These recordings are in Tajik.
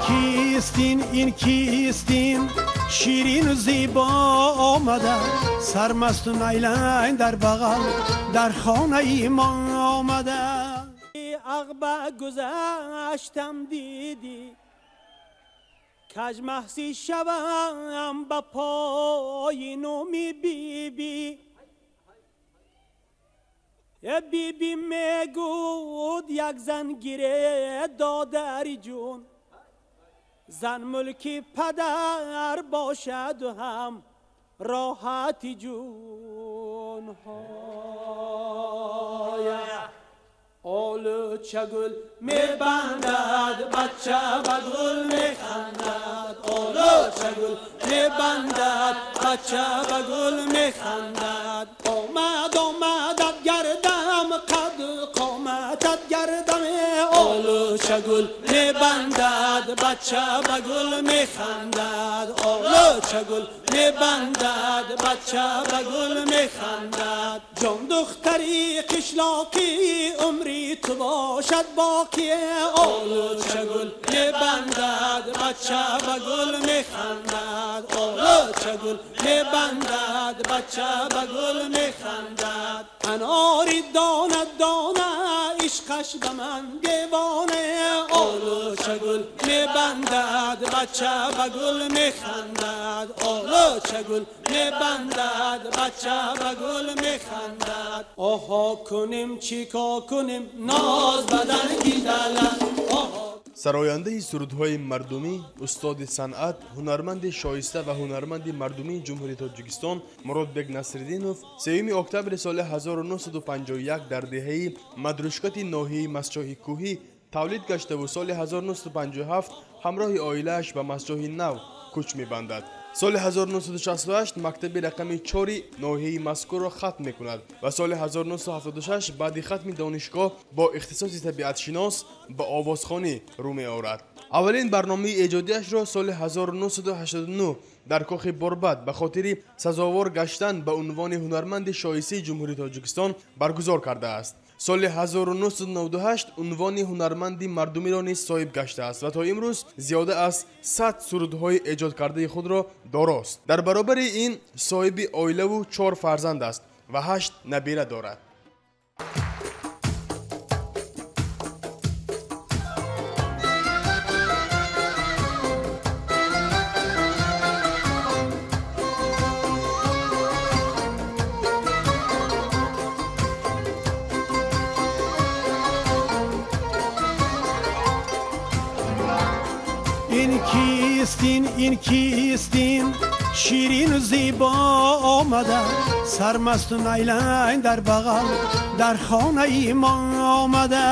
Кист ин кист ин ширину зебо омада, сармасту найлайн дар бағал дар хонаи мо омада. Ағба гузаштам дидӣ, каж маҳсӣ шавам ба пои номи биби. Биби мегуд як зан гире додари ҷун, зан мулки падар бошаду ҳам роҳати ҷунҳоя. Олуча гул мебандад, бача ба гул механдад. Олуча гул мебандад, бача ба гул механдад. Омад омадат гардам, қад қоматат гардам. Олуча гул мебандад, бача ба гул механдад. Олуча гул мебандад, бача ба гул механдад. Ҷон духтари қишлоқӣ, умри ту бошад боқӣ. Олуча гул мебандад, бача ба гул механдад. Олуча гул мебандад, бача ба гул механдад. Анори дона дона, ишқаш ба ман девона. Олуча гул мебандад, бача ба гул механдад. Олуча гул мебандад, бача ба гул механдад. Оҳо кунем, чӣ кор кунем, ноз бадан гидала. Сарояндаи сурудҳои мардумӣ, устоди санъат, ҳунарманди шоиста ва ҳунарманди мардумии Ҷумҳурии Тоҷикистон Муродбек Насриддинов 3 октябри соли 1951 дар деҳаи Мадрушкати ноҳияи Мастчоҳи Кӯҳӣ тавлид гаштаву соли 1957 ҳамроҳи оилааш ба Мастчоҳи Нав кӯч мебандад. Соли 1968 мактаби рақами 4 ноҳияи мазкурро хатм мекунад ва соли 1976 баъди хатми донишгоҳ бо ихтисоси табиатшинос ба овозхонӣ рӯ меорад. Аввалин барномаи эҷодиашро соли 1989 дар кохи Борбад ба хотири сазовор гаштан ба унвони ҳунарманди шоистаи Ҷумҳурии Тоҷикистон баргузор кардааст. Соли 1998 унвони ҳунарманди мардумиро низ соҳиб гаштааст ва то имрӯз зиёда аз 100 сурудҳои эҷодкардаи худро дорост. Дар баробари ин соҳиби оилаву 4 фарзанд аст ва 8 набира дорад. Ин кист ин, ин кист ин ширину зебо омада, сармасту найлайн дар бағал дар хонаи мо омада.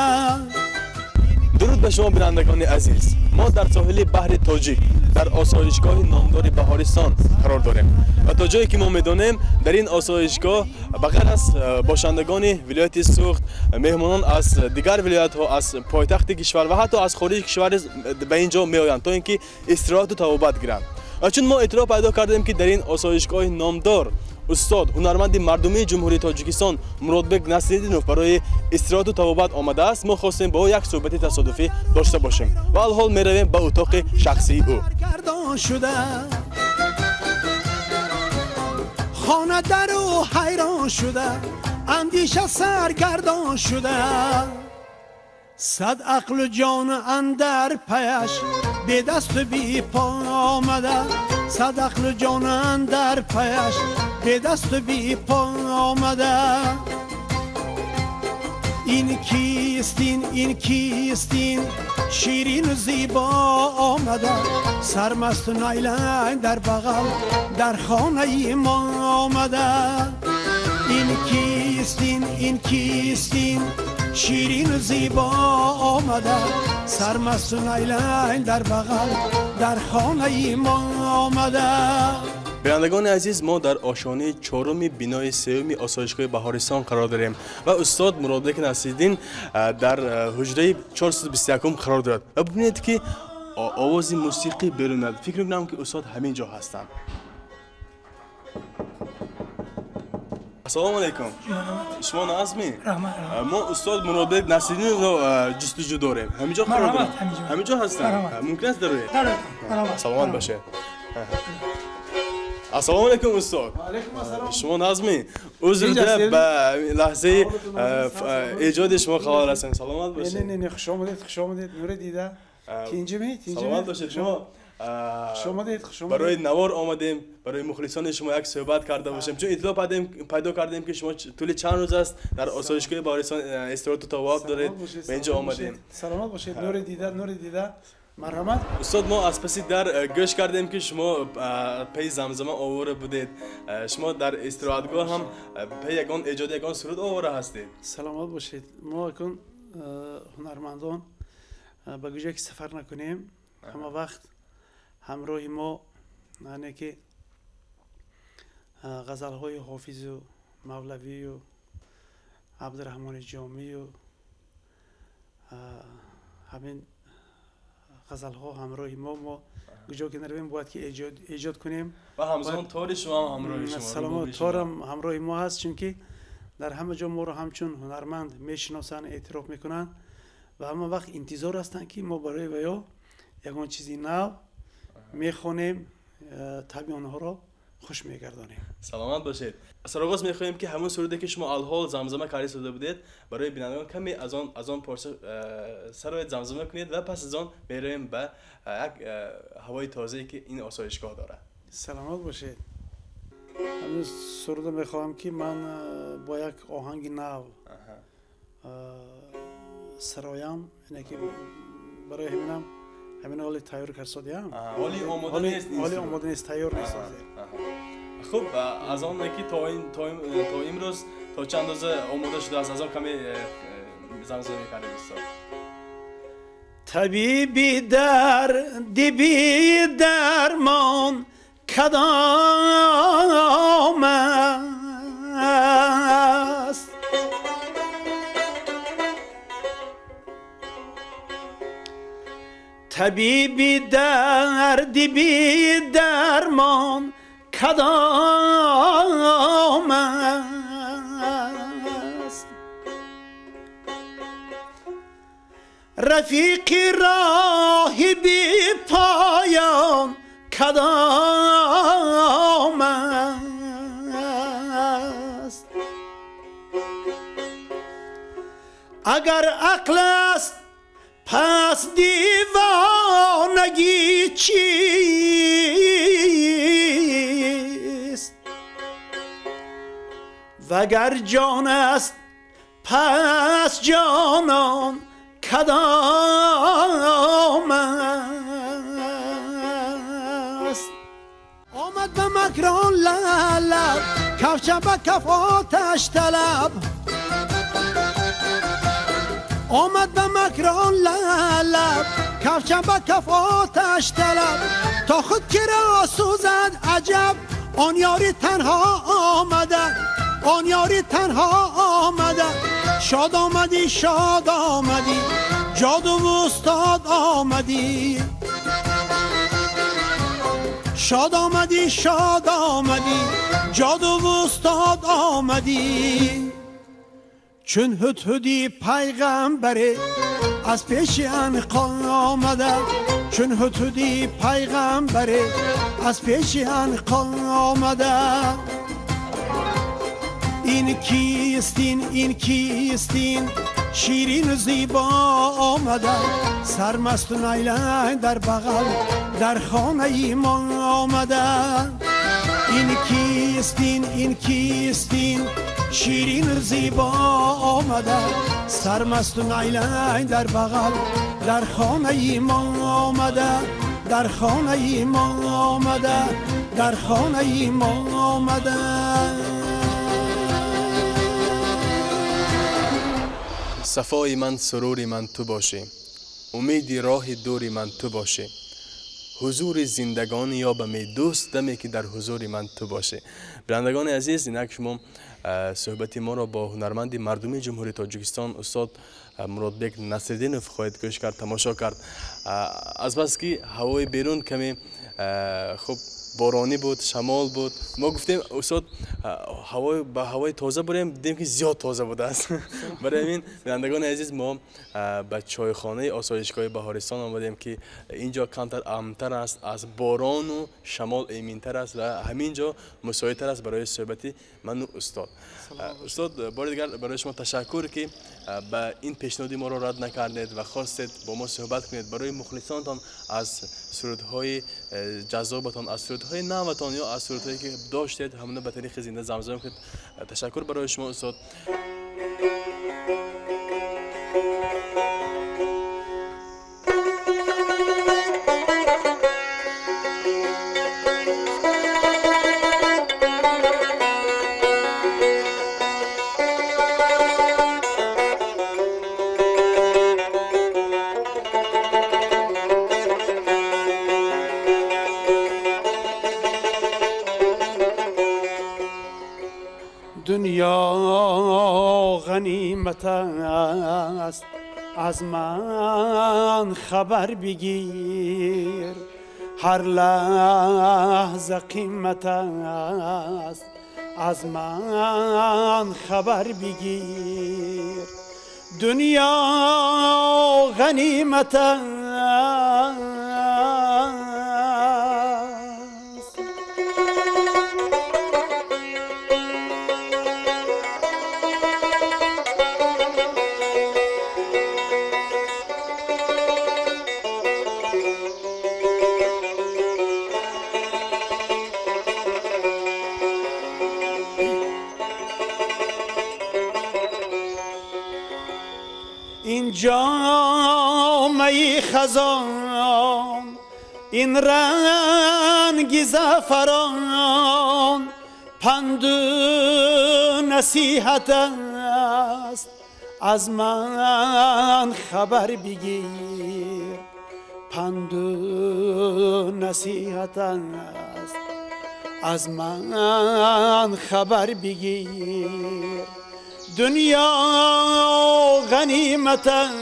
Дуруд ба шумо, бинандагони азиз. Мо дар соҳили баҳри Тоҷик дар осоишгоҳи номдори Баҳористон қарор дорем ва то ҷое ки мо медонем, дар ин осоишгоҳ ба ғайр аз бошандагони вилояти Суғд, меҳмонон аз дигар вилоятҳо, аз пойтахти кишвар ва ҳатто аз хориҷи кишвар низ ба ин ҷо меоянд, то ин ки истироҳату табобат гиранд. Ва чун мо иттилоъ пайдо кардем, ки дар ин осоишгоҳи номдор устод, ҳунарманди мардумии Ҷумҳурии Тоҷикистон Муродбек Насриддинов барои истироҳату табобат омадааст, мо хостем бо ӯ як суҳбати тасодуфӣ дошта бошем ва алҳол меравем ба утоқи шахсии ӯ. Хона дару ҳайрон шуда, андеша саргардон шуда. Сад ақлу ҷон андар паяш бедасту бепо омада. Сад ақлу ҷон андар паяш бедасту бепо омада. Ин кист ин, ин кист ин ширину зебо омада, сармасту найлайн дар бағал дар хонаи мо омада. Ин кист ин, ин кист ин ширину зебо омада, сармасту найлайн дар бағал дар хонаи мо омада. Бинандагони азиз, мо дар ошонаи чоруми бинои сеюми осоишгоҳи Баҳористон қарор дорем ва устод Муродбек Насриддин дар ҳуҷраи 421 қарор дорад ва бибинед, ки овози мусиқӣ берун меояд. Фикр мекунам, ки устод ҳамин ҷо ҳастанд. Ассалому алайкум. Шумо Назми? Мо устод Муродбек Насриддиновро ҷустуҷӯ дорем. Ҳаминҷо қарор дорем. Ҳаминҷо ҳастанд. Мумкин аст дароед? Саломат бошед. Ассалому алайкум устод. Шумо Назми? Узр ба лаҳзаи эҷоди шумо қарор ҳастем. Саломат бошед. Не, не, не, хуш омадед, хуш омадед. Нури дида. Тинҷими, тинҷими. Саломат бошед. Шумо барои навор омадем, барои мухлисони шумо як суҳбат карда бошем, чун иттилоъ пайдо кардем ки шумо тӯли чанд рӯз аст дар осоишгоҳи Баҳористон истироҳату тавоф доред, ба инҷо омадем. Саломат бошед. Нури дида, нури дида. Марҳамат. Устод, мо аз паси дар гӯш кардем ки шумо паи замзама овора будед. Шумо дар истироҳатгоҳ ҳам паи ягон эҷоди ягон суруд овора ҳастед. Саломат бошед. Мо акун ҳунармандон ба куҷое ки сафар накунем, ҳама вақт ҳамроҳи мо яъне ки ғазалҳои Ҳофизу Мавлавию Абдураҳмони Ҷомию ҳамин ғазалҳо ҳамроҳи мо куҷо ки наравем бояд ки эҷод кунем. Ва ҳамзамон тори шумо ҳам ҳамроҳи шумо. Саломат, торам ҳамроҳи мо ҳаст, чунки дар ҳама ҷо моро ҳамчун ҳунарманд мешиносанд, эътироф мекунанд ва ҳама вақт интизор ҳастанд ки мо барои ваё ягон чизи нав мехонем, табъи онҳоро хуш мегардонем. Саломат бошед. Сароғоз мехоҳем ки ҳамон суруде ки шумо алҳол замзама карда истода будед, барои бинандагон каме аз он порча сароед, замзама кунед ва пас аз он меравем ба як ҳавои тозае ки ин осоишгоҳ дорад. Саломат бошед. Ҳамин сурудро мехоҳам ки ман бо як оҳанги нав сароям, яъне ки барои ҳаминам ҳамин ҳоли тайёр карсодиам. Ҳоли омода нест. Ҳоли омода нест, тайёр нест. Хуб, аз оне ки то имрӯз то чанд андоза омода шудааст, аз он каме замзама мекардед устод. Табиби дарди бедармон кадом аст? Табиби дарди бедармон кадом аст? Рафиқи роҳи бепоён кадом аст? Агар ақл аст пас девонагӣ чист? Вагар ҷон аст пас ҷонон кадом аст? Омад ба макрон лалаб, кафча ба каф оташ талаб. Омад ба макрон лалаб, кафча ба каф оташ талаб. То худ киро сӯзад аҷаб, он ёри танҳо омада, он ёри танҳо омада. Шод омадӣ, шод омадӣ, ҷоду устод омадӣ. Шод омадӣ, шод омадӣ, ҷоду устод омадӣ. Чун ҳудҳуди пайғамбаре аз пеши анқо омада, чун ҳудҳуди пайғамбаре аз пеши анқо омада. Ин кист ин кист ин ширину зебо омада, сармасту найлайн дар бағал дар хонаи мо омада. Ин кист ин кист ин ширину зебо омада, сармасту найлайн дар бағал дар хонаи мо омада, дар хонаи мо омада, дар хонаи мо омада. Сафои ман, сурури ман ту бошӣ, умеди роҳи дури ман ту бошӣ, ҳузури зиндагон ёбаме дӯст даме ки дар ҳузури ман ту бошӣ. Бинандагони азиз, инак шумо суҳбати моро бо ҳунарманди мардумии Ҷумҳурии Тоҷикистон устод Муродбек Насриддинов хоҳед гӯш кард, тамошо кард. Азбаски ҳавои берун каме хуб Боронӣ буд, шамол буд. Мо гуфтем, устод, ба ҳавои тоза бурем, дидем, ки зиёд тоза будааст. Барои ҳамин, бинандагони азиз, мо ба чойхонаи осоишгоҳи Баҳористон омадем, ки ин ҷо камтар амнтар аст, аз борону шамол эминтар аст ва ҳамин ҷо мусоидтар аст барои суҳбати ману устод. Устод, бори дигар барои шумо ташаккур, ки ба ин пешниҳоди моро рад накардед ва хостед бо мо суҳбат кунед. Барои мухлисонтон аз сурудҳои ҷаззобатон, аз сурудҳои наватон ё аз сурудҳое, ки доштед, ҳамона ба тариқи зинда замзама кунед. Ташаккур барои шумо, устод. دنیا غنیمت است، از من خبر بگیر، هر لحظه قیمت است، از من خبر بگیر. دنیا غنیمت است. این جامه خزان، این رنگ زعفران، پند و نصیحت است، از من خبر بگیر. پند و نصیحت است، از من خبر بگیر. دنیا غنیمت است.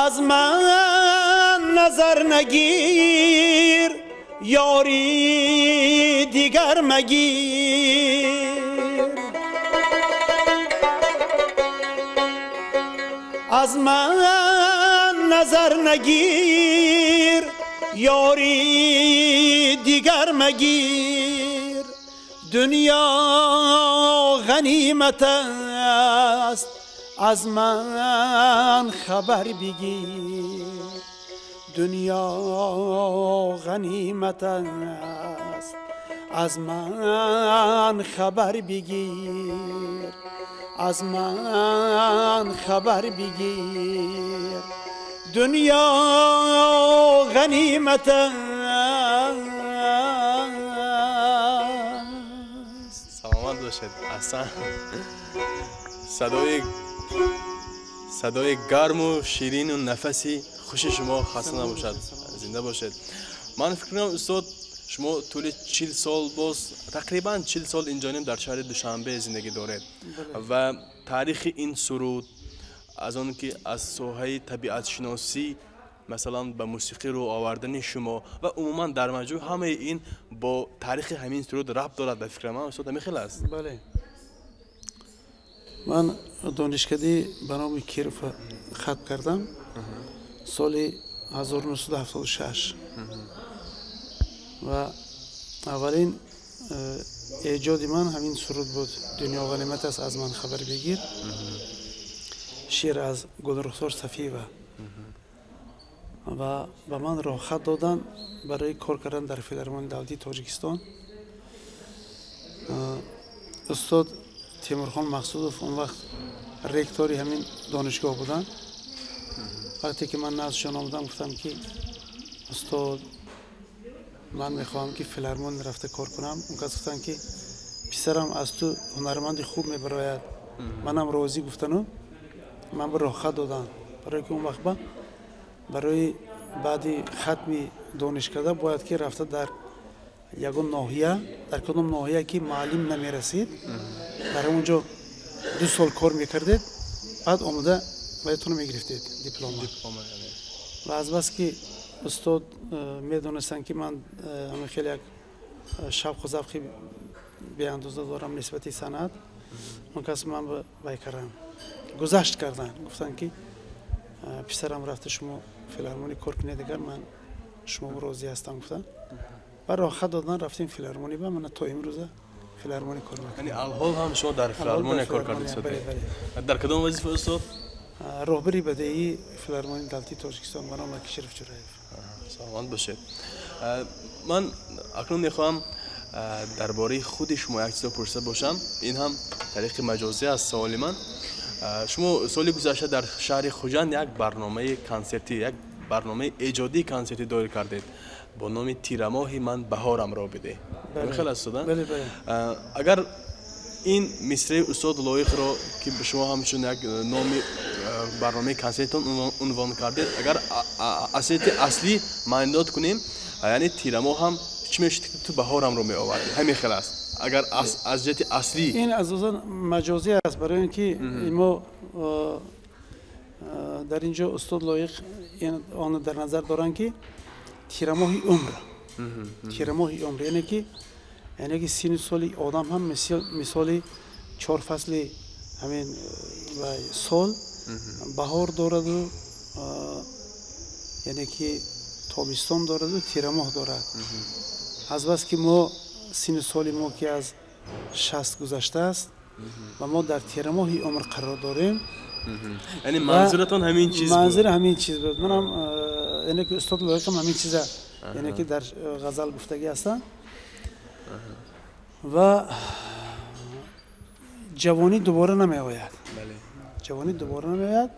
از من نظر نگیر، یاری دیگر مگیر. از من نظر نگیر، یاری دیگر مگیر. دنیا غنیمت است، از من خبر بگیر. دنیا غنیمت است، از من خبر بگیر. از من خبر بگیر. دنیا غنیمت است. سلامت باشید. اصلا صدای گرم و شیرین و نفسی خوش شما، خسته نباشد، زنده باشد. من فکر کنم استاد، شما طول 40 سال، باز تقریبا 40 سال اینجانیم در شهر دوشنبه زندگی دارید و تاریخ این سرود از آن که از ساحه طبیعت شناسی مثلا به موسیقی رو آوردن شما و عموما در مجموع همه این با تاریخ همین سرود ربط دارد. به فکر من استاد همین خیلی است. بله، من دانشکده به نام کیروف ختم کردم سال 1976 و اولین ایجاد من همین سرود بود، دنیا غنیمت است از من خبر بگیر، شعر از گلرخسار صفیوه و به من راحت دادن برای کار کردن در فیلارمونی دولتی تاجیکستان. استاد تیمورخان مقصودов اون وقت رکتوری همین دانشگاه بودن. وقتی که من نزدشان آمدم گفتم که استاد، من میخواهم که فیلارمونی رفته کار کنم. اون کس گفتن که Писарам аз ту ҳунарманди хуб мебарояд. Манам розӣ гуфтану ман ба роҳхат доданд. Барои ки он вақт барои баъди хатми донишкада бояд ки рафта дар ягон ноҳия, дар кадом ноҳия ки муаллим намерасид, дар он ҷо 2 сол кор мекардед, баъд омада ваятонро мегирифтед диплома. Ва аз бас ки устод медонистанд ки ман ҳамин хеле як шавқу завқи беандоза дорам нисбати санъат, он кас ман вай кардам, гузашт карданд, гуфтанд ки писарам рафта шумо филармонӣ кор кунед, дигар ман шумо розӣ ҳастам гуфтанд. Ва роҳхат додан, рафтем филармонӣ ба ман то имрӯза филармонӣ кор мекунам. Яъне алҳол ҳам шумо дар филармония кор кардед? Дар кадом вазифа устод? Роҳбари бадеии филармонии давлатии Тоҷикистон ба номи Киширов Ҷураев. Саломат бошед. Ман акнун мехоҳам дар бораи худи шумо як чизро пурсида бошам. Ин ҳам тариқи маҷозӣ аст саволи ман. Шумо соли гузашта дар шаҳри Хуҷанд як барномаи консертӣ, як барномаи эҷодии консертӣ доир кардед бо номи «Тирамоҳи ман баҳорамро бидеҳ». Хеле аст, устод? Агар ин мисраи устод Лоиқро ки шумо ҳамчун як номи барномаи консертон унвон кардед, агар асияти аслӣ маънидод кунем, яъне тирамоҳ ҳам чӣ мешуд ки ту баҳорамро меовардӣ? Ҳамин хел аст. Агар аз ҷиҳати аслӣ ин асосан маҷозӣ аст, барои ин ки мо дар ин ҷо устод Лоиқ онро дар назар доранд ки тирамоҳи умр, тирамоҳи умр, яъне ки сину соли одам ҳам мисоли 4 фасли ҳамин сол баҳор дораду, яъне ки тобистон дораду тирамоҳ дорад. Аз бас ки мо сину соли мо ки аз 60 гузаштааст ва мо дар тирамоҳи умр қарор дорем. Яъне манзуратон ҳамин чиз буд? Манзур ҳамин чиз буд. Манам яъне ки устод Лоиқам ҳамин чиза яъне ки дар ғазал гуфтагӣ ҳастанд. Ва ҷавонӣ дубора намеояд. Ҷавонӣ дубора намеояд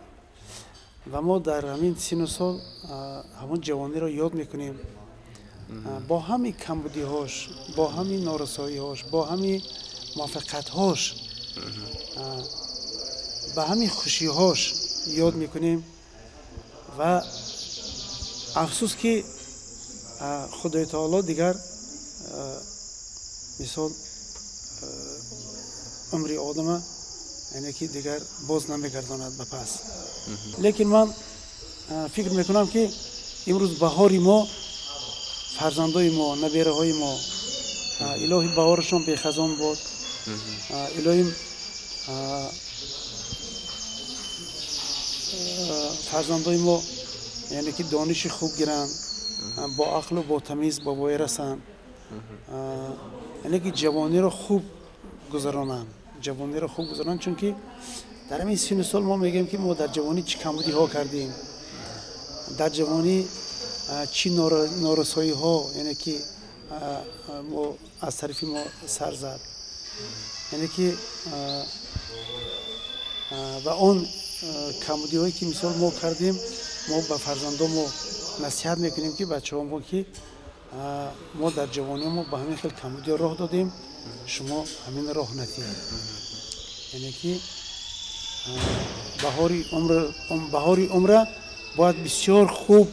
ва мо дар ҳамин сину сол ҳамон ҷавониро ёд мекунем бо ҳамин камбудиҳош, бо ҳамин норасоиҳош, бо ҳамин муваффақиятҳош, ба ҳамин хушиҳош ёд мекунем. Ва афсӯс ки Худои таоло дигар мисол умри одама яъне ки дигар боз намегардонад ба пас. Лекин ман фикр мекунам ки имрӯз баҳори мо, фарзандои мо, набераҳои мо, илоҳи баҳорашон бехазон бод, илоҳи фарзандои мо яъне ки дониши хуб гиранд, бо ақлу бо тамиз ба воя расанд, яъне ки ҷавониро хуб гузаронанд, ҷавониро хуб гузаронанд. Чунки дар ҳамин сину сол мо мегӯем ки мо дар ҷавонӣ чӣ камбудиҳо кардем, дар ҷавонӣ чӣ норасоиҳо яъне ки мо аз тарафи мо сар зад, яъне ки ва он камбудиҳое ки мисол мо кардем, мо ба фарзандо мо насиҳат мекунем ки бачаҳо мо ки мо дар ҷавониҳо мо ба ҳамин хел камбудиҳо роҳ додем, шумо ҳамин роҳ надиҳед. Яъне ки баҳори умра бояд бисёр хуб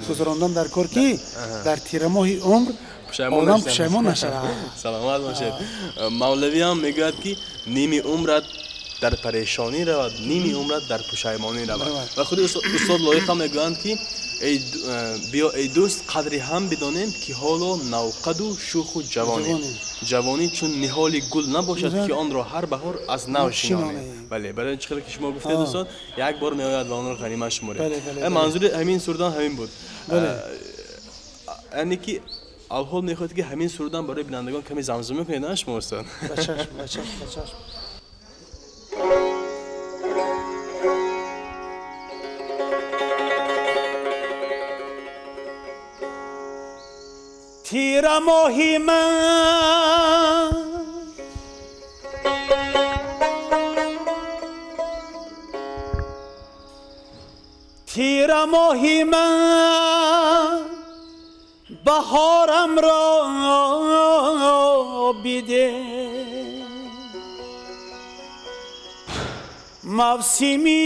гузарондан дар кор ки дар тирамоҳи умр одам пушаймон нашавад. Саломат бошед. Мавлавиам мегӯяд ки ними умрат дар парешонӣ равад, ними умрат дар пушаймонӣ равад. Ва худи устод Лоиқ ҳам мегӯянд ки биё эй дӯст, қадри ҳам бидонем ки ҳоло навқаду шӯху ҷавонем. Ҷавонӣ чун ниҳоли гул набошад ки онро ҳар баҳор аз нав шинонем. Бале, барои чӣ ки шумо гуфтед устод, як бор меояд ва онро ғанимат шуморед. Манзури ҳамин сурудам ҳамин буд. Яъне ки алҳол мехоҳед ки ҳамин сурудам барои бинандагон каме замзума кунед, на шумо устод? Ба чашм, ба чашм, ба чашм. Тирамоҳи ман тирамоҳи ман баҳорамро бидеҳ. Мавсими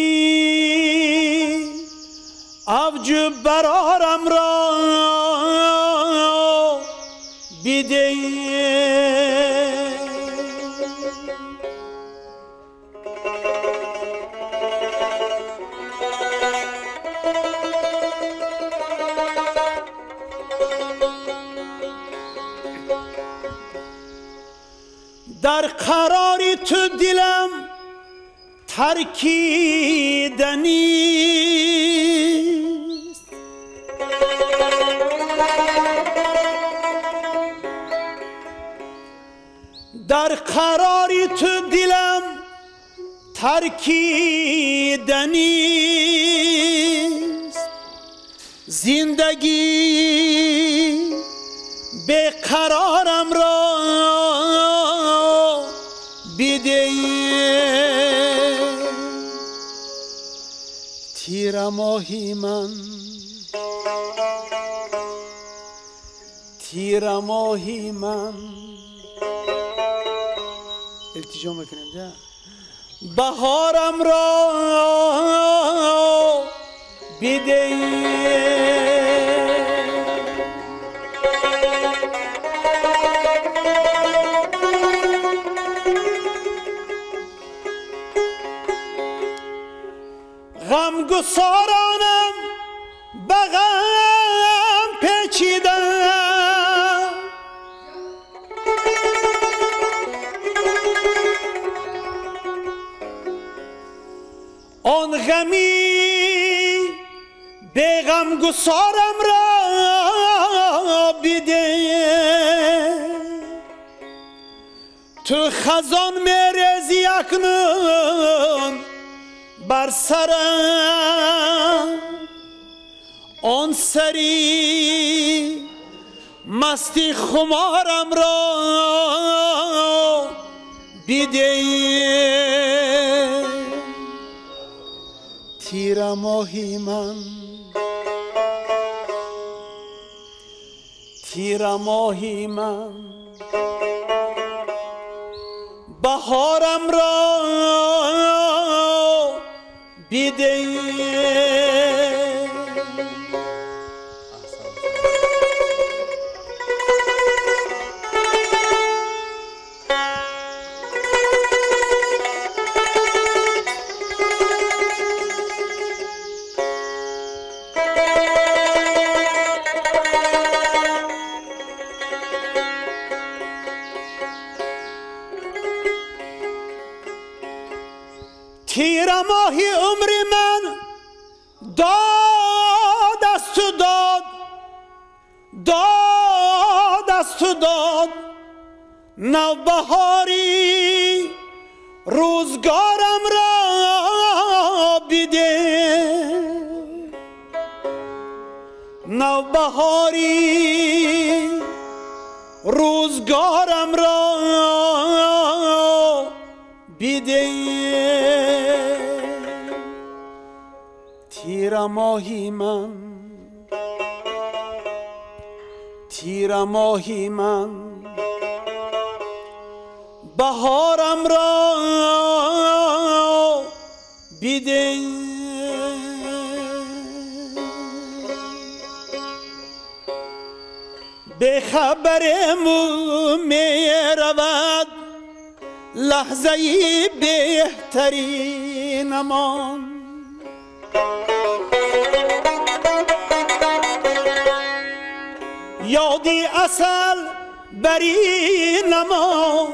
авҷу барорам ро биде. Дар қарори ту дилам таркида нест, дар қарори ту дилам таркида нест. Зиндагӣ беқарорам ро биде. Тирамоҳи ман, тирамоҳи ман, илтиҷо мекунем, баҳорам ро биде. Ғамгусоронам ба ғам печидам, он ғами беғамгусорам ро биде. Ту хазон мерези акнун бар сарам, он сари масти хуморам ро биде. Тирамоҳи ман, тирамоҳи ман, баҳорам ро биде. Тирамоҳи умри ман дод аз ту дод, дод аз ту дод, навбаҳори рӯзгорам ро биде. Навбаҳори рӯзгорам ро биде. Тирамоҳи ман, тирамоҳи ман, баҳорам ро биде. Бехабарем меравад лаҳзаи беҳтаринамон, ёди асал баринамон,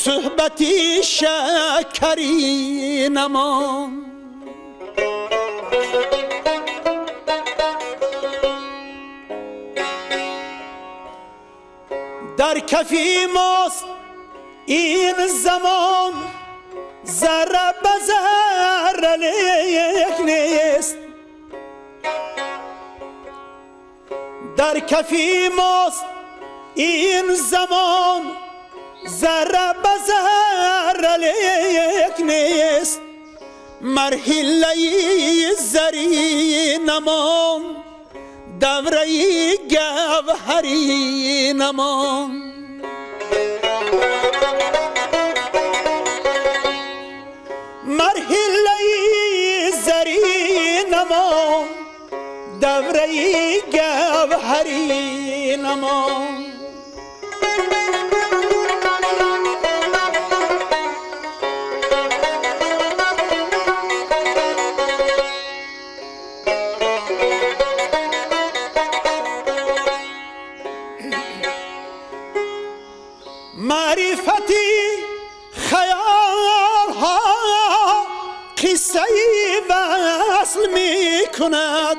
суҳбати шакаринамон. Дар кафи мост ин замон зарра ба зарра лек нест, дар кафи мост ин замон зарра ба зарра лек нест. Марҳилаи заринамон, давраи гавҳаринамон. ҳиллаи заринамон давраи гавҳаринамон. معرفتی خیال ها قصه وصل می کند،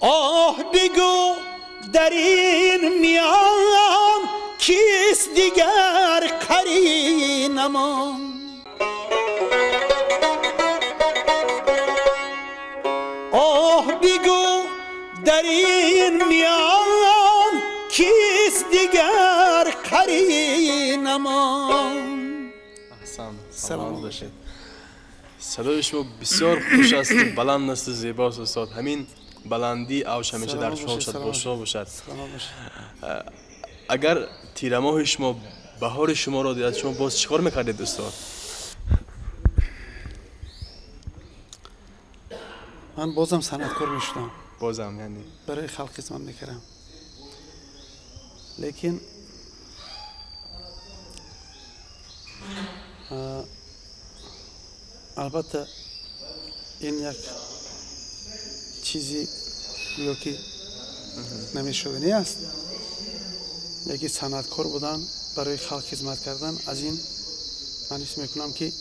آه بگو در این میان کیست دیگر قرینمان. آه بگو در این میان کیست دیگر قرینمان. احسن، سلام باشید. صدای شما بسیار خوش است، بلند است، زیباست استاد. همین بلندی اوج همیشه در شما باشد، با شما باشد. اگر تیره ماه شما بهار شما را دید، شما باز چیکار میکردید استاد؟ من بازم صنعتکار میشدم. بازم یعنی برای خلق خدمت میکردم، لیکن البته این یک چیزی گویا که نمیشدنی است. یکی صنعتکار بودن، برای خلق خدمت کردن، از این من حس میکنم که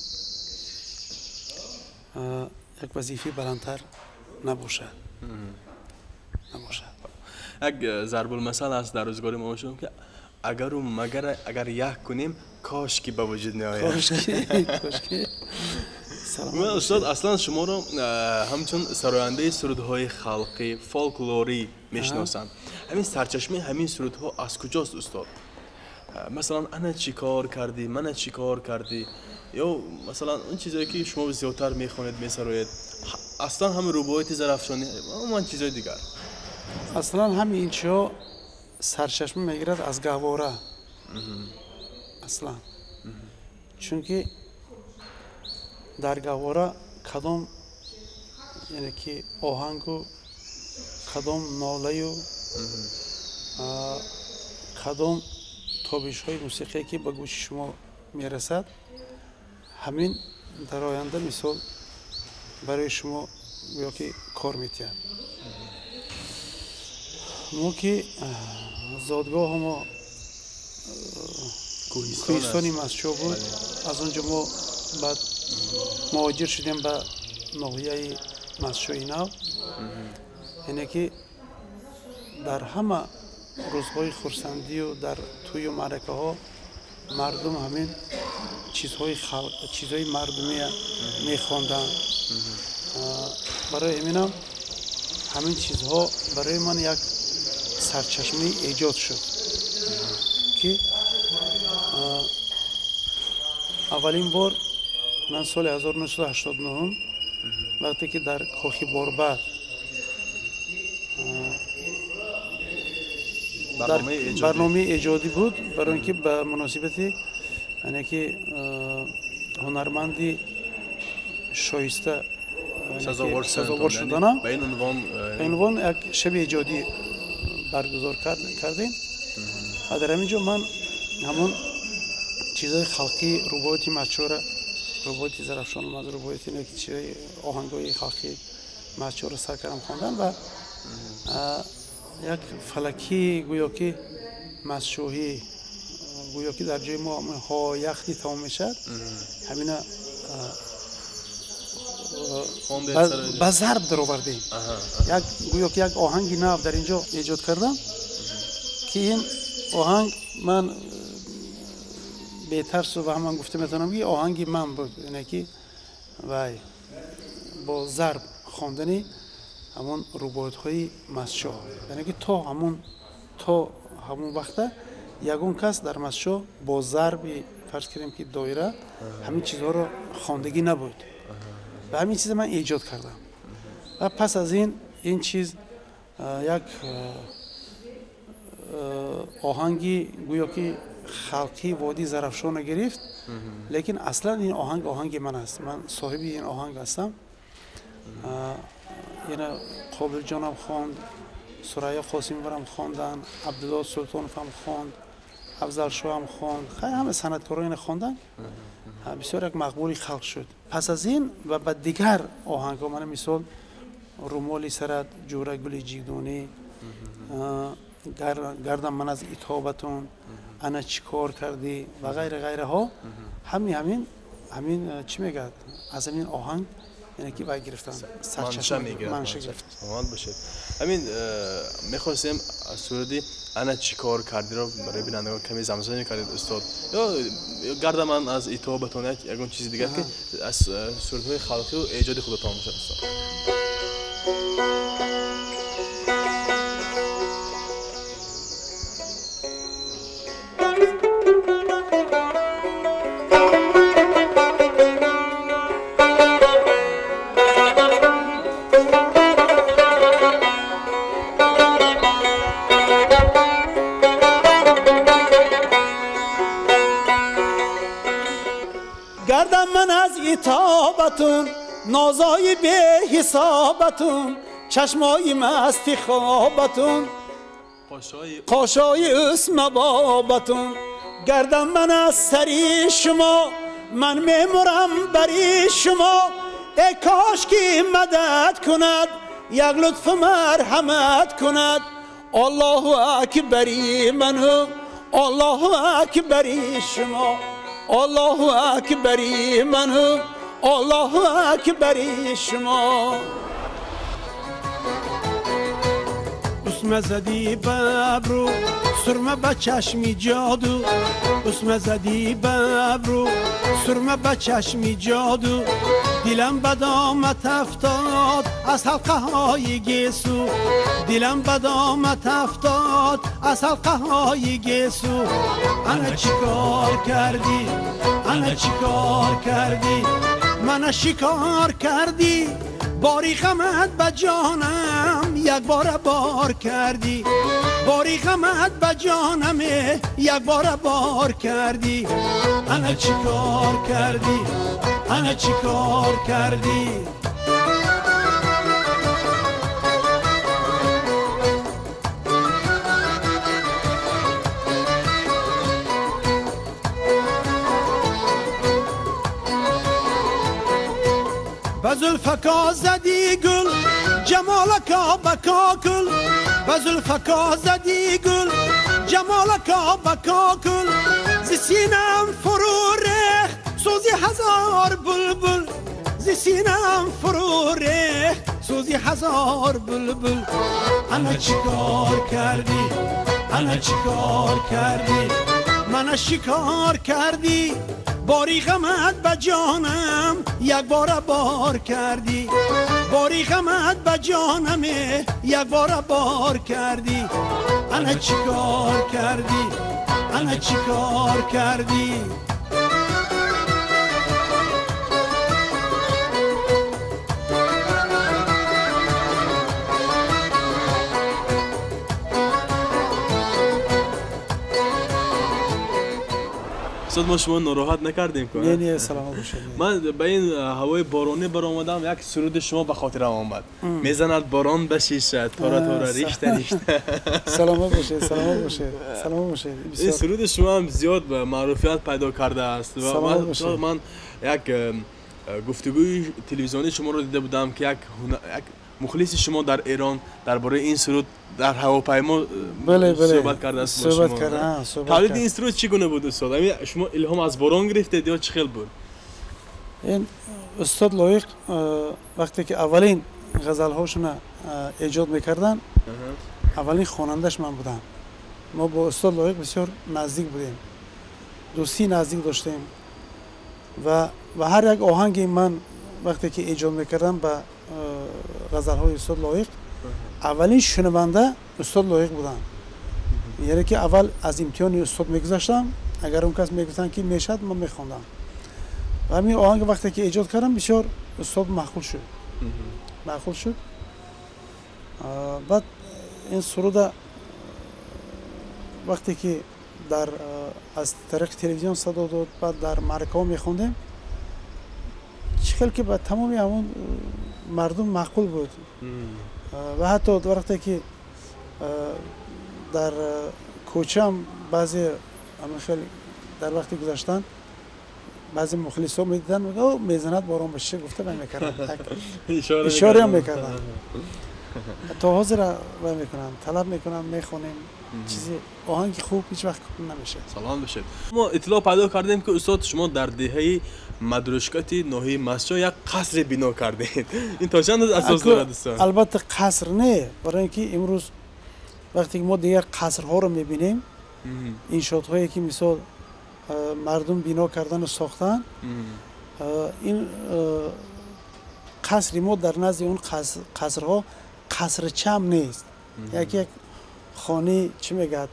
یک وظیفه بلندتر نباشد. نباشد. یک ضرب المثل است در روزگار ما شما که اگر و مگر اگر یک کنیم کاش که به وجود نیاید. کاش که کاش که. استاد اصلا شما رو همچون سراینده سرودهای خلقی فولکلوری میشناسند. همین سرچشمه همین سرودها از کجاست استاد؟ مثلا انا چیکار کردی، من چیکار کردی، یا مثلا اون چیزایی که شما زیادتر میخونید میسرایید، اصلا همین رباعیات زرافشانی، اون چیزای دیگر. اصلا همین این چیزا سرچشمه میگیرد از گهواره. اصلا چونکه در گهواره کدام یعنی که آهنگ و کدام ناله و کدام تابش های موسیقی که به گوش شما میرسد، همین در آینده مثال برای شما یا که کار میتید. ما که زادگاه ما کوهستانی مسجو بود، از اونجا ما بعد مهاجر شدیم به ناحیه مسجوی نو. یعنی که در همه روزهای خرسندی و در توی معرکه ها مردم همین چیزهای مردمی میخواندند. برای همینم همین چیزها برای من یک سرچشمه ایجاد شد که اولین بار من سال 1989 وقتی که در کاخ باربد برنامه ایجادی بود، برای اینکه به مناسبت یعنی که هنرمندی شایسته سزاوار شدنم به این عنوان یک شب ایجادی برگزار کردیم. و در همینجا من همون چیزای خلقی، رباعیات مچوره، رباعیات زرافشان اومد، رباعیات اینه که چیزای آهنگای خلقی مچوره سر کردم خواندن و یک فلکی گویا که مسجوهی گویا که در جای ما ها یختی تمام میشد، همینا به ضرب در آوردیم. یک گویا که یک آهنگ نو در اینجا ایجاد کردم که این آهنگ من به ترس و همان گفته میتونم که آهنگ من بود، یعنی که وای با ضرب خواندنی همون رباعیات‌های مسجو، یعنی که تا همون وقت یگون کس در مسجو با ضرب فرض کردیم که دایره همین چیزها رو خواندگی نبود و همین چیز من ایجاد کردم. و پس از این چیز یک آهنگی گویا که халқии водии Зарафшонро гирифт, лекин аслан ин оҳанг оҳанги ман аст. Ман соҳиби ин оҳанг ҳастам. Ина Қобилҷонам хонд, Сурайё Қосимовам хонданд, Абдулло Султоновам хонд, Афзалшоҳам хонд, хеле ҳама санъаткорон ина хонданд. Бисёр як мақбули халқ шуд. Пас аз ин ва ба дигар оҳангҳо, мана мисол румоли сарат, ҷӯра гули ҷигдонӣ, гардам ман аз итобатон, ана чӣ кор кардӣ ва ғайра ғайраҳо, ҳамин чӣ мегӯяд, аз ҳамин оҳанг яъне ки вай гирифтан, сарчашма мегирад, манша гирифт. Саломат бошед. Ҳамин мехостем аз суруди ана чӣ кор кардиро барои бинандагон каме замзама мекардед устод, ё гардам ман аз итобатон, ягон чизи дигар ки аз сурудҳои халқию эҷоди худатон бошад устод. Гардам ман аз итобатун, нозои беҳисобатун, чашмои масти хобатун, қошои усмабобатун. Гардам ман аз сари шумо, ман мемурам бари шумо. Э кош ки мадад кунад, як лутфу марҳамат кунад. Аллоҳу акбари ману, Аллоҳу акбари шумо, Аллоҳу акбари ману, Аллоҳу акбари шумо. Усма зади ба абрӯ, сурма ба чашми ҷоду, усма зади ба абрӯ, сурма ба чашми ҷоду. Дилам ба домат афтод аз ҳалқаҳои гесу, дилам ба домат афтод аз ҳалқаҳои гесу. Ана чӣ кор кардӣ, ана чӣ кор кардӣ, мана шикор кардӣ, бори ғамат ба ҷонам якбора бор кардӣ, бори ғамат ба ҷонам якбора бор кардӣ. Ана чӣ кор кардӣ, ана чӣ кор кардӣ. Ба зулфако зади гул, ҷамолако ба кокул, ба зулфако зади гул, ҷамолако ба кокул. Зи синам фурӯ рехт сӯзи ҳазор булбул, зи синам фурӯ рехт сӯзи ҳазор булбул. Ана чӣ кор кардӣ, ана чӣ кор кардӣ, мана шикор кардӣ, бори ғамат ба ҷонам якбора бор кардӣ, бори ғамат ба ҷонам якбора бор кардӣ. Ана чӣ кор кардӣ, ана чӣ кор кардӣ. устод, мо шумо нороҳат накардем ку? Не, не, саломат бошед. Ман ба ин ҳавои боронӣ баромадам, як суруди шумо ба хотирам омад. Мезанад борон ба шиша, тора тора ришта ришта. Саломат бошед, саломат бошед, саломат бошед. Ин суруди шумо ҳам зиёд маъруфият пайдо кардааст ва ман як гуфтугӯи телевизионии шуморо дида будам, ки як мухлиси шумо дар Эрон дар бораи ин суруд дар ҳавопаймо суҳбат кардааст бо шумо. Тавлиди ин суруд чӣ гуна буд устод? Шумо илҳом аз борон гирифтед ё чӣ хел буд? Ин устод Лоиқ вақте ки аввалин ғазалҳошона эҷод мекарданд, аввалин хонандаш ман будам. Мо бо устод Лоиқ бисёр наздик будем, дӯстии наздик доштем ва ҳар як оҳанги ман вақте ки эҷод мекардам ба ғазалҳои устод Лоиқ, аввалин шунаванда устод Лоиқ будам. Яъне ки аввал аз имтиҳони устод мегузаштам, агар он кас мегуфтанд ки мешавад, ман мехондам. Ва ҳамин оҳанг вақте ки эҷод кардам, бисёр устод маъқул шуд, маъқул шуд. Баъд ин суруда вақте ки дар аз тариқи телевизион садо дод, баъд дар маъракаҳо мехондем. Чӣ хел ки ба тамоми ҳамон мардум маъқул буд. Ва ҳатто вақте ки дар кӯчаам баъзе ҳамин хел дар вақти гузаштан баъзе мухлисо медиданд, мегӯянд мезанад борон ба шиша гуфта вай мекарданд, ишораам мекарданд. То ҳозир вай мекунанд, талаб мекунанд, мехонем. Чизи оҳанги хуб ҳеҷ вақт намешавад. Салом бошед. Мо иттилоъ пайдо кардем ки устод шумо дар деҳаи Мадрушкати ноҳияи Мастчоҳ як қасре бино кардед. Ин то чанд асос дорад устод? Албатта қаср не, барои ин ки имрӯз вақте ки мо дигар қасрҳоро мебинем, иншоотҳое ки мисол мардум бино кардану сохтанд, ин қасри мо дар назди он қасрҳо қасрчам нест. Як хонаи чӣ мегӯяд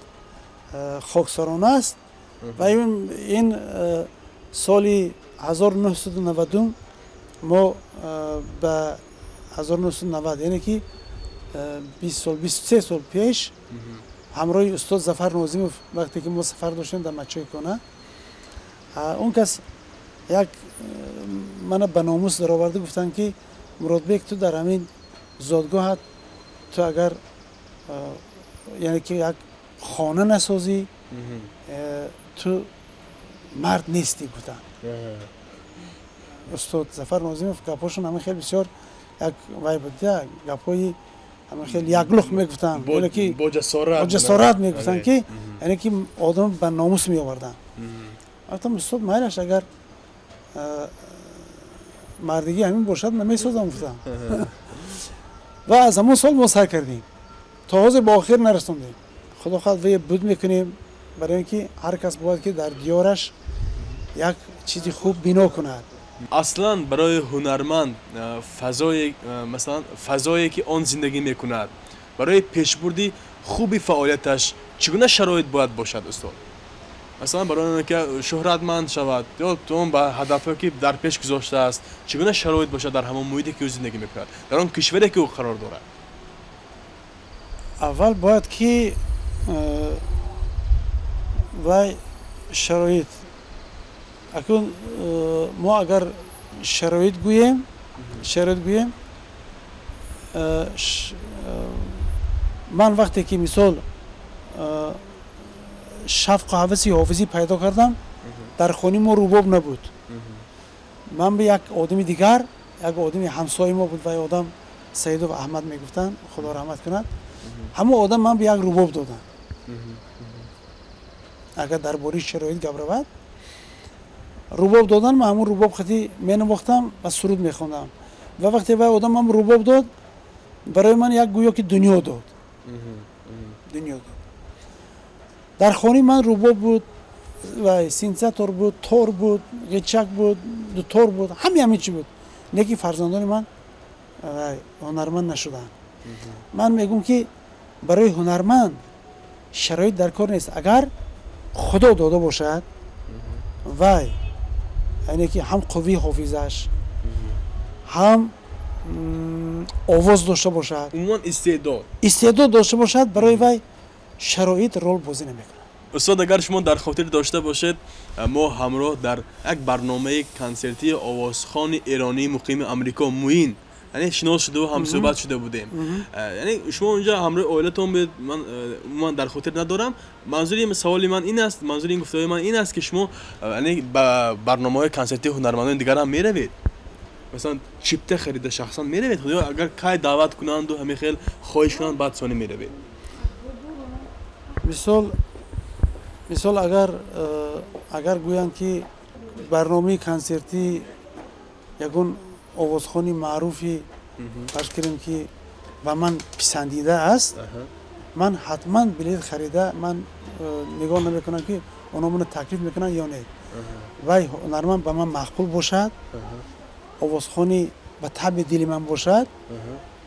хоксарона аст. Ва ин соли 1990 мо ба 1990, яъне ки 20 сол, 23 сол пеш ҳамроҳи устод Зафар Нозимов вақте ки мо сафар доштем дар Мачои Кона, он кас як мана ба номус дароварда гуфтанд ки Муродбек, ту дар ҳамин зодгоҳат ту агар яъне ки як хона насозӣ, ту мард нестӣ гуфтанд. Устод Зафар Нозимов гапҳошон ҳамин хел бисёр як вай буд, гапҳои ҳамин хел яклух мегуфтанд, яъне ки бо ҷасорат мегуфтанд ки яъне ки одам ба номус меоварданд. Гуфтам устод майлаш, агар мардигӣ ҳамин бошад ман месозам гуфтам. Ва аз ҳамон сол мо сар кардем то ҳозир ба охир нарасондем. Худо хоҳад вай буд мекунем, барои ин ки ҳар кас бояд ки дар диёраш як чизи хуб бино кунад. Аслан барои ҳунарманд фазое, масалан фазое ки он зиндагӣ мекунад, барои пешбурди хуби фаъолияташ чӣ гуна шароит бояд бошад устод? Масалан барои он ки шӯҳратманд шавад ё он ба ҳадафҳое ки дар пеш гузоштааст, чӣ гуна шароит бошад дар ҳамон муҳите ки ӯ зиндагӣ мекунад, дар он кишваре ки ӯ қарор дорад? Аввал бояд ки вай шароит, акун мо агар шароит гӯем, ман вақте ки мисол шавқу ҳаваси ҳофизӣ пайдо кардам, дар хонаи мо рубоб набуд. Ман ба як одами дигар, як одами ҳамсояи мо буд, вай одам Саидов Аҳмад мегуфтанд, худо раҳмат кунад, ҳамон одам ман ба як рубоб додам. Агар дар бораи шароит гап равад, рубоб додан, ман ҳамон рубоб хати менавохтам ва суруд мехондам. Ва вақте вай одам ман рубоб дод, барои ман як гӯё ки дунё дод. Дунё дод. Дар хонаи ман рубоб буд, ва синтезатор буд, тор буд, ғичак буд, дутор буд, ҳамин чи буд. Лекин фарзандони ман ҳунарманд нашуданд. Ман мегӯм ки барои ҳунарманд шароит дар кор нест. Агар худо дода бошад, вай яъне ки ҳам қуввии ҳофизаш, ҳам овоз дошта бошад, умуман истеъдод дошта бошад, барои вай шароит рол бозӣ намекунад. Устод, агар шумо дар хотир дошта бошед, мо ҳамроҳ дар як барномаи консертии овозхони эронии муқими Амрико Муин, яъне шинос шуда ва ҳамсӯҳбат шуда будем. Яъне шумо онҷо ҳамроҳи оилатон буд, ман умуман дар хотир надорам. Манзури саволи ман ин аст, манзури ин гуфтаҳои ман ин аст ки шумо яъне ба барномаҳои консертии ҳунармандони дигар ҳам меравед. Масалан чипта харида шахсан меравед, ё агар кай даъват кунанду ҳамин хел хоҳиш кунанд, баъд сони меравед? Мисол агар гӯянд ки барномаи консертии ягон овозхони маъруфи фарз кунем ки ба ман писандида аст, ман ҳатман билет харида, ман нигоҳ намекунам ки онҳо маро таклиф мекунанд ё не. Вай ҳунарманд ба ман маъқул бошад, овозхони ба табъи дили ман бошад,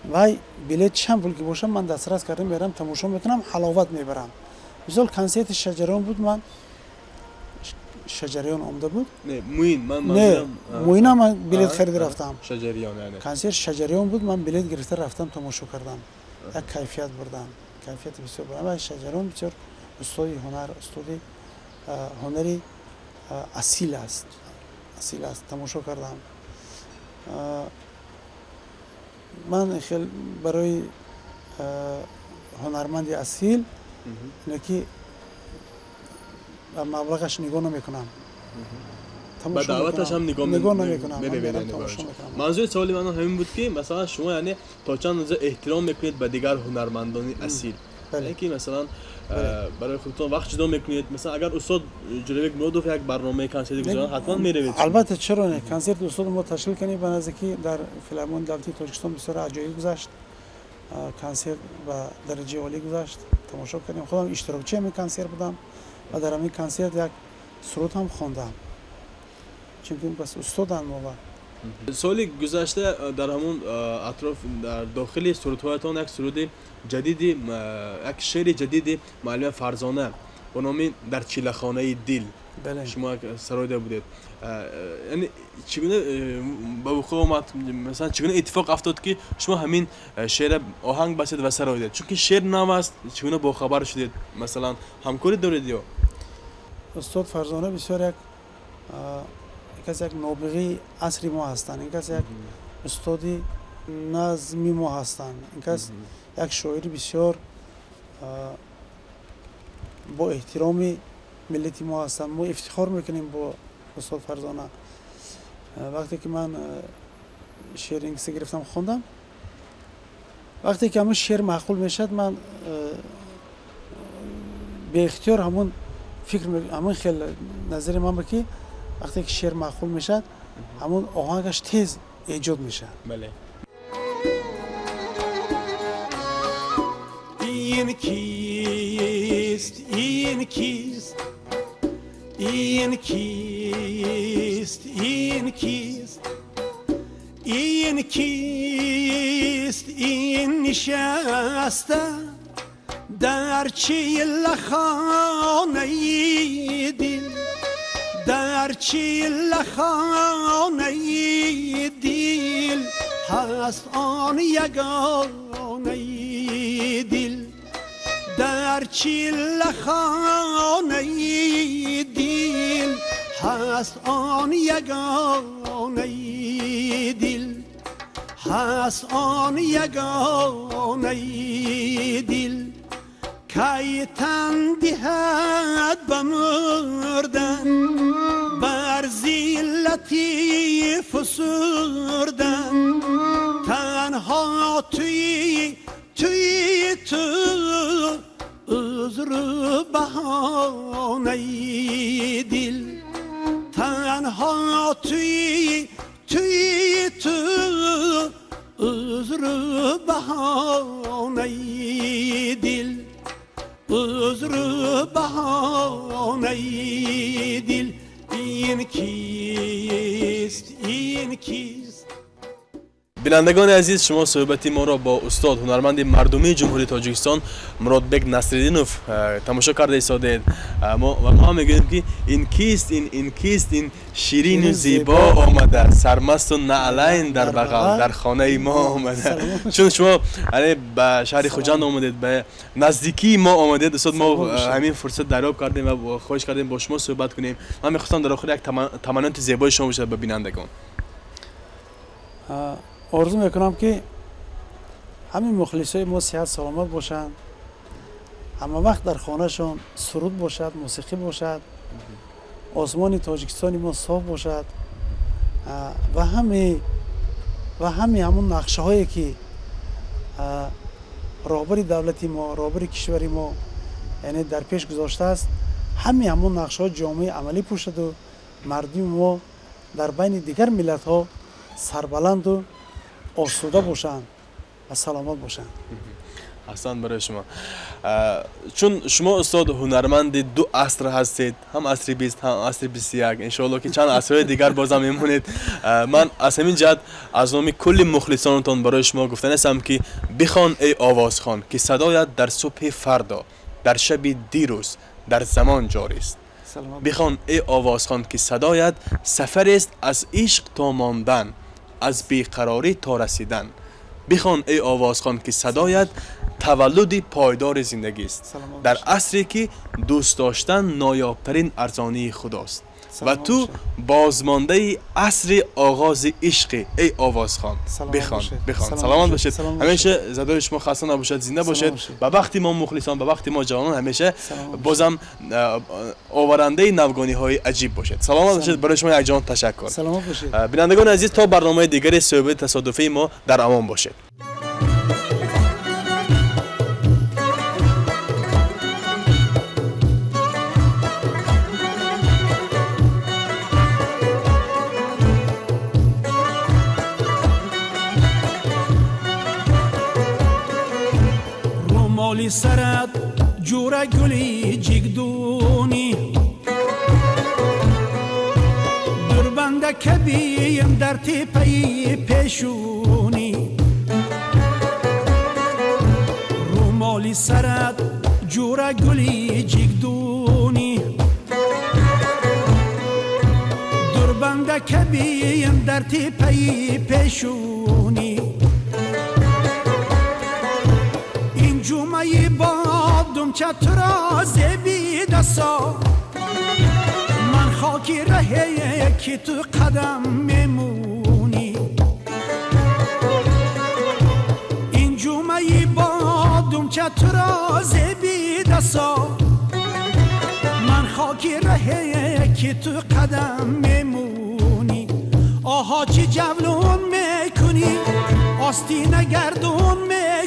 вай билет чанд пул ки бошад, ман дастрас карда мерам, тамошо мекунам, ҳаловат мебарам. Мисол консерти Шаҷариён буд, ман Шаҷариён омада буд. Не, Муин, ман манзурам. Муинам ман билет харида рафтам. Шаҷариён, яъне. Консерт Шаҷариён буд, ман билет гирифта рафтам, тамошо кардам. Як кайфият бурдам. Кайфияти бисёр бурдам. Ва Шаҷариён бисёр устоди ҳунар, устоди ҳунари асил аст, асил аст. Тамошо кардам. Ман хел барои ҳунарманди асил ине ки ба маблағаш нигоҳ намекунам, ба даъваташ ҳам нигоҳ намекунам. Манзури саволи ман ҳамин буд, ки масалан шумо яъне то чанд андоза эҳтиром мекунед ба дигар ҳунармандони асил, ки масалан барои худтон вақт ҷудо мекунед? Масалан, агар устод Ҷӯрабек Муродов як барномаи консерти гузаронад, ҳатман меравед? Албатта, чаро не. Консерти устоди мо ташкил кардем ба наздикӣ дар филармонияи давлатии Тоҷикистон, бисёр аҷоиб гузашт. Консерт ба дараҷаи олӣ гузашт, тамошо кардем. Худам иштирокчи ҳамин консерт будам ва дар ҳамин консерт як суруд ҳам хондам, чунки бас устоданд мо. Соли гузашта дар ҳамон атроф, дар дохили сурудҳоятон як суруди ҷадиди, як шеъри ҷадиди муаллима Фарзона бо номи «Дар чилахонаи дил» шумо сароида будед. Яъне чӣ гуна ба вуқӯъ омад, масалан чӣ гуна иттифоқ афтод, ки шумо ҳамин шеъра оҳанг бастед ва сароидед? Чунки шеър нав аст, чӣ гуна бохабар шудед? Масалан, ҳамкорӣ доред ё? Устод Фарзона бисёр як кас, як нобиғаи асри мо ҳастанд. Ин кас як устоди назми мо ҳастанд. Ин кас як шоири бисёр бо эҳтироми миллати мо ҳастанд. Мо ифтихор мекунем бо устод Фарзона. Вақте ки ман шеъри ин киса гирифтам, хондам, вақте ки ҳамун шеър маъқул мешавад, ман беихтиёр ҳамун фикр, ҳамун хел назари ман ба ки вақте ки шеър маъқул мешавад, ҳамун оҳангаш тез эҷод мешавад. Бале. Ин кист, ин кист, ин кист, ин кист, ин кист, ин нишаста дар чилахонаи дил, дар чилахонаи дил ҳаст он ягонаи дил, дар чилахонаи дил ҳаст он ягонаи дил, ҳаст он ягонаи дил. Кай тан диҳад ба мурдан бар зиллати фусурдан, танҳо туи туи ту узру баҳонаи дил, танҳо туи туи ту узру баҳонаи дил, узру баҳонаи дил. Ин кист, ин кист. Бинандагони азиз, шумо суҳбати моро бо устод, ҳунарманди мардумии Ҷумҳурии Тоҷикистон Муродбек Насриддинов тамошо карда истодед. Ва мо ҳам мегӯем, ки ин кист, ин кист, ин ширину зебо омада, сармасту наълайн дар бағал, дар хонаи мо омада. Чун шумо ба шаҳри Хуҷанд омадед, ба наздикии мо омадед, устод, мо ҳамин фурсат дарёб кардем ва хоҳиш кардем бо шумо суҳбат кунем. Ман мехостам дар охир як таманноти зебои шумо бошад ба бинандагон. Орзу мекунам, ки ҳамин мухлисои мо сиҳат саломат бошанд, ҳама вақт дар хонашон суруд бошад, мусиқӣ бошад, осмони Тоҷикистони мо соф бошад ва ҳами ҳамун нақшаҳое ки роҳбари давлати мо, роҳбари кишвари мо яъне дар пеш гузоштааст, ҳами ҳамун нақшаҳо ҷомеаи амалӣ пӯшаду мардуми мо дар байни дигар миллатҳо сарбаланду осуда бошанд ва саломат бошанд. Аҳсан барои шумо. Чун шумо устод ҳунарманди ду аср ҳастед, ҳам асри 20, ҳам асри 21, иншоалло ки чанд асрҳои дигар бозам мемонед. Ман аз ҳамин ҷиҳат аз номи кулли мухлисонатон барои шумо гуфтанистам, ки бихон эй овозхон, ки садоят дар субҳи фардо, дар шаби дирӯз, дар замон ҷорист. Бихон эй овозхон, ки садоят сафарест аз ишқ то мондан, аз беқарорӣ то расидан. Бихон эй овозхон, ки садоят таваллуди пойдори зиндагист дар асре ки дӯст доштан ноёбтарин арзонии худост ва ту бозмондаи асри оғози ишқӣ эй овозхон. Бихон, бихон. Саломат бошед, ҳамеша задои шумо хаста набошад, зинда бошед. Ба бахти мо мухлисон, ба бахти мо ҷавонон ҳамеша бозам оварандаи навгониҳои аҷиб бошед. Саломат бошед, барои шумо якҷон ташаккур. Бинандагони азиз, то барномаи дигари суҳбати тасодуфии мо дар амон бошед. رومالی سرت جوره گلی جگدونی دربنده کبیم در تیپهی پیشونی رومالی سرت جوره گلی جگدونی دربنده کبیم در تیپهی پیشونی جمعه بادم چتر زبید سا من خاکی ره که تو قدم میمونی این جمعه بادم چتر زبید سا من خاکی ره که تو قدم میمونی آها چی جولون میکنی آستینه گردون میکنی